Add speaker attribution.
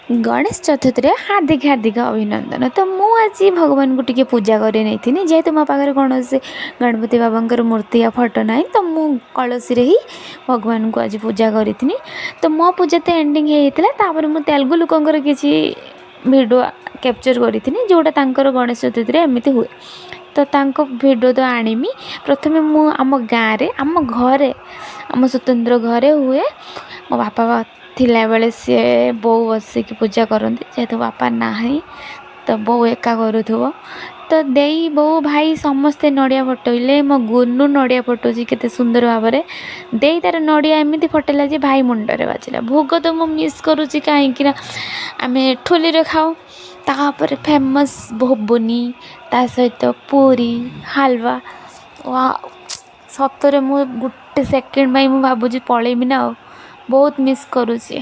Speaker 1: ଗଣେଶ ଚତୁର୍ଥୀରେ ହାର୍ଦ୍ଦିକ ହାର୍ଦ୍ଦିକ ଅଭିନନ୍ଦନ। ତ ମୁଁ ଆଜି ଭଗବାନଙ୍କୁ ଟିକେ ପୂଜା କରି ନେଇଥିନି। ଯେହେତୁ ମୋ ପାଖରେ କୌଣସି ଗଣପତି ବାବାଙ୍କର ମୂର୍ତ୍ତି ୟା ଫଟୋ ନାହିଁ, ତ ମୁଁ କଳସୀରେ ହିଁ ଭଗବାନଙ୍କୁ ଆଜି ପୂଜା କରିଥିନି। ତ ମୋ ପୂଜା ତ ଏଣ୍ଡିଙ୍ଗ ହେଇଯାଇଥିଲା। ତାପରେ ମୁଁ ତେଲୁଗୁ ଲୋକଙ୍କର କିଛି ଭିଡ଼ିଓ କ୍ୟାପଚର୍ କରିଥିନି, ଯେଉଁଟା ତାଙ୍କର ଗଣେଶ ଚତୁର୍ଥୀରେ ଏମିତି ହୁଏ। ତ ତାଙ୍କ ଭିଡ଼ିଓ ତ ଆଣିମି। ପ୍ରଥମେ ମୁଁ ଆମ ଗାଁରେ, ଆମ ଘରେ, ଆମ ସ୍ୱତନ୍ତ୍ର ଘରେ ହୁଏ। ମୋ ବାପା ଥିଲାବେଳେ ସିଏ ବୋଉ ବସିକି ପୂଜା କରନ୍ତି। ଯେହେତୁ ବାପା ନାହିଁ, ତ ବୋଉ ଏକା କରୁଥିବ। ତ ଦେଇ, ବୋଉ, ଭାଇ ସମସ୍ତେ ନଡ଼ିଆ ଫଟେଇଲେ। ମୋ ଗୁନୁ ନଡ଼ିଆ ଫଟଉଛି କେତେ ସୁନ୍ଦର ଭାବରେ। ଦେଇ ତାର ନଡ଼ିଆ ଏମିତି ଫଟେଇଲା ଯେ ଭାଇ ମୁଣ୍ଡରେ ବାଜିଲା। ଭୋଗ ତ ମୁଁ ମିସ୍ କରୁଛି, କାହିଁକିନା ଆମେ ଠୁଲିରେ ଖାଉ। ତାପରେ ଫେମସ୍ ଘୁଗୁନି, ତା ସହିତ ପୁରୀ, ହାଲୱା। ସତରେ ମୁଁ ଗୋଟେ ସେକେଣ୍ଡ ପାଇଁ ମୁଁ ଭାବୁଛି ପଳେଇମି ନା ଆଉ, ବହୁତ ମିସ୍ କରୁଛି।